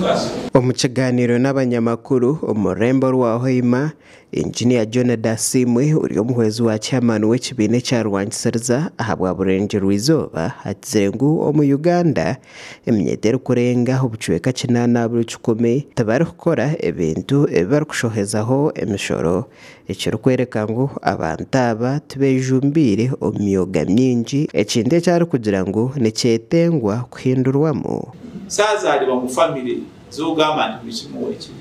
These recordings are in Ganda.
mugaso. Omu kiganiro n'abanyamakuru omurembo rwa Hoima, Engineer Jonah Asimwe uri omuhwezi wa chairman w'ekibiina ekya Rwankisiriza ahabwa Burengyerwa-izooba agizire ngu omu Uganda eminyeto erikurenga obucweka 8 buri 10 tibarikukora ebintu ebi barikushohezaho emishoro, ekirikwereka ngu abantu aba tibejumbiire omu myoga mingi, ekintu ekyarikugira ngu nikyetengwa kuhindurwamu. Saazaalibwa mu famire z'ogamba nti buli kimu weekiri.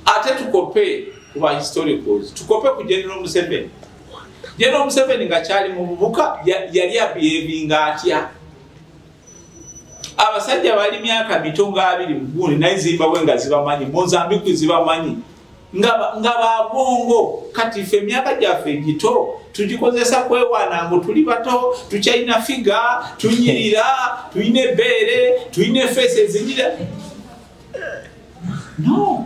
Ate tukope ku ba historicals, tukope ku General Museveni. General Museveni nga kyali mu bubuka yali abehavinga atya? Abasajja bali myaka mito nga 2 mu gundi naye Zimbabwe nga zibamanyi, Mozambique zibamanyi, nga babongo. Kati ffe emyaka gyaffe egito tugikozesa kwewaana ngu tuli bato, tukyalina figa, tunyirira, tulina ebbeere, tulina efeesi ezinyirira. No.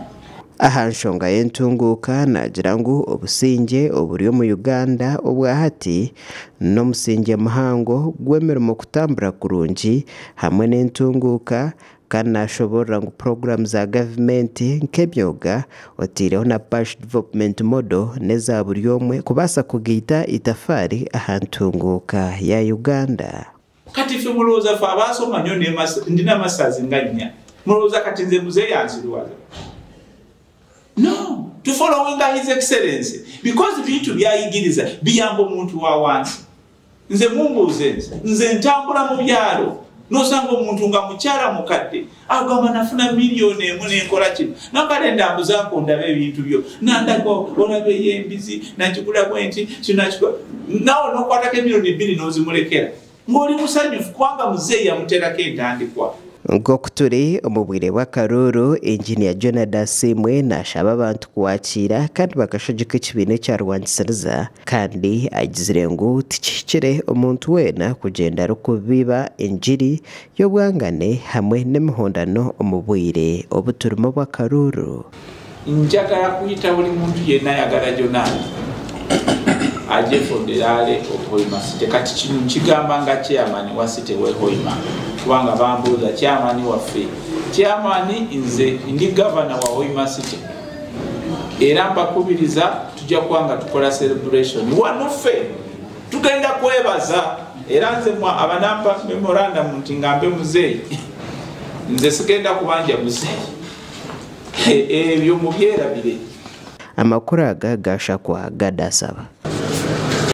Aha nshonga y'entunguuka naagira ngu obusingye oburi omu Uganda obwa hati n'omusingye muhango gw'emirimo kutambura kurungi hamwe n'entunguuka, kandi nashoborera ngu puroguramu za gavumenti nk'emyoga otaireho na Parish Development Model n'eza buri omwe kubaasa kugaita itafaari aha ntunguuka ya Uganda. Kati ffe mulowooza ffe abaasoma nnyo ndina masazi nga nnya, mulowooza kati nze muzeeyi anziruwaza? No, to following His Excellency, because bintu byayigiriza biyamba omuntu wa wansi. Nze mumbuuze nze ntambula mu byalo nosanga omuntu nga mukyala mukadde agamba nafuna miliyoni 1 nenkola kino, nakale ndambuzaako ndaba ebintu byo, nandako olaba ey'embizi nakigula bwe nti kino nakikola, naawe n'okwatako emiliyoni 2 n'ozimulekera ng'oli musanyufu kubanga muzeeyi yamuteerako entandikwa. Nk'oku turi omu bwire bw'akaruuru, Engineer Jonah Asimwe naashaba abantu kuwakiira kandi bakashagika ekibiina ekya Rwankisiriza, kandi agizire ngu tikihikire omuntu weena kugyenda arikubiba enjiri y'obwangane hamwe n'emihondano omu bwire obu turimu bw'akaruuru. Njagala kuyita buli muntu yenna ayagala Jonah aje for the rally of Hoima City. Kati kino nkigamba nga chairman wa City we Hoima, kubanga bambuuza chairman waffe. Chairman nze ndi governor wa Hoima City, era mbakubiriza tujja kubanga tukola celebration wano ffe tugenda kwebaza. Era nze abanampa memorandum nti ngambe muzeeyi, nze sigenda kubanja muzeeyi, ebyo mubyerabire. Amakuru aga gashakwa gadasaba.